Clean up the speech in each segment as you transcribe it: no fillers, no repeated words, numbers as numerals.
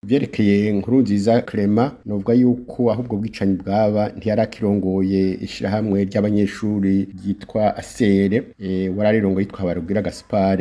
Vyerekeye Nkurunziza Clement, novuga yuko ahubwo bwicanyi bwaba ntiyarakirongoye ishirahamwe ry'abanyeshuri ryitwa ASERE, wararirongoye yitwa Habarugira Gaspard,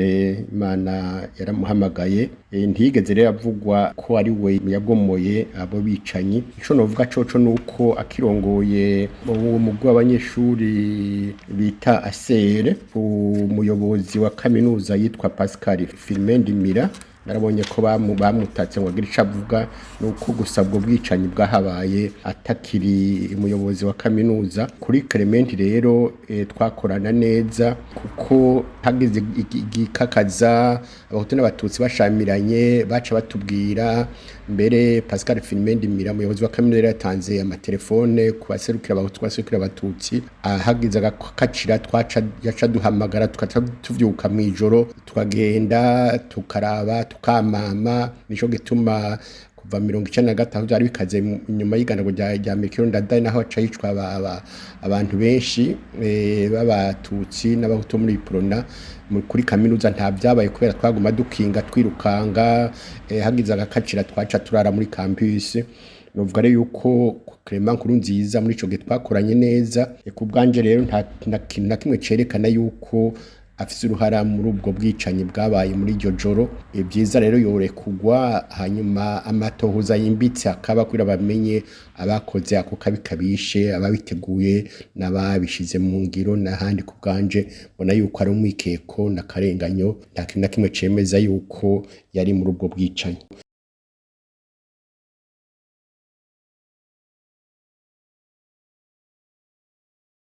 Imana yaramuhamagaye. Ntiyigeze rero avugwa ko ari we yagomoye abo bicanyi. Ico novuga coco nuko akirongoye uwo mugwi w'abanyeshuri bita ASERE, umuyobozi wa kaminuza yitwa Pascal Firmin Ndimira, narabonye ko bamutatse ngo agire ico avuga. Nuko gusa ubwo bwicanyi bwahabaye atakiri umuyobozi wa kaminuza. Kuri Clement rero, twakorana neza kuko hagize igikakaza, abahutu n'abatutsi bashamiranye, baca batubwira. Mbere Pascal Firmin Ndimira, umuyobozi wa kaminuza, yari yatanze amatelefone ku baserukira abahutu, baserukira abatutsi. Hagize agakacira twaca yaca duhamagara, tukaca tuvyuka mw'ijoro, tukagenda tukaraba, tukamama. Nico gituma kuva 95 vyari bikaze, inyuma y'iganagurwa rya Melchior Ndadaye, naho haca hicwa abantu benshi b'abatutsi n'abahutu muri Uprona. Kuri kaminuza nta vyabaye kubera twaguma dukinga, twirukanga. Hagize agakacira twaca turara muri campus. Novuga rero yuko Clement Nkurunziza muri ico gihe twakoranye neza. Ku bwanje rero nta kintu na kimwe cerekana yuko afise uruhara muri ubwo bwicanyi bwabaye muri iryo joro. Vyiza rero yorekugwa, hanyuma amatohoza yimbitse akaba kugira bamenye abakoze ako kabi kabishe, ababiteguye n'ababishize mu ngiro. N'ahandi ku bwanje mbona yuko ari umwikeko n'akarenganyo, nta kintu na kimwe cemeza yuko yari muri ubwo bwicanyi.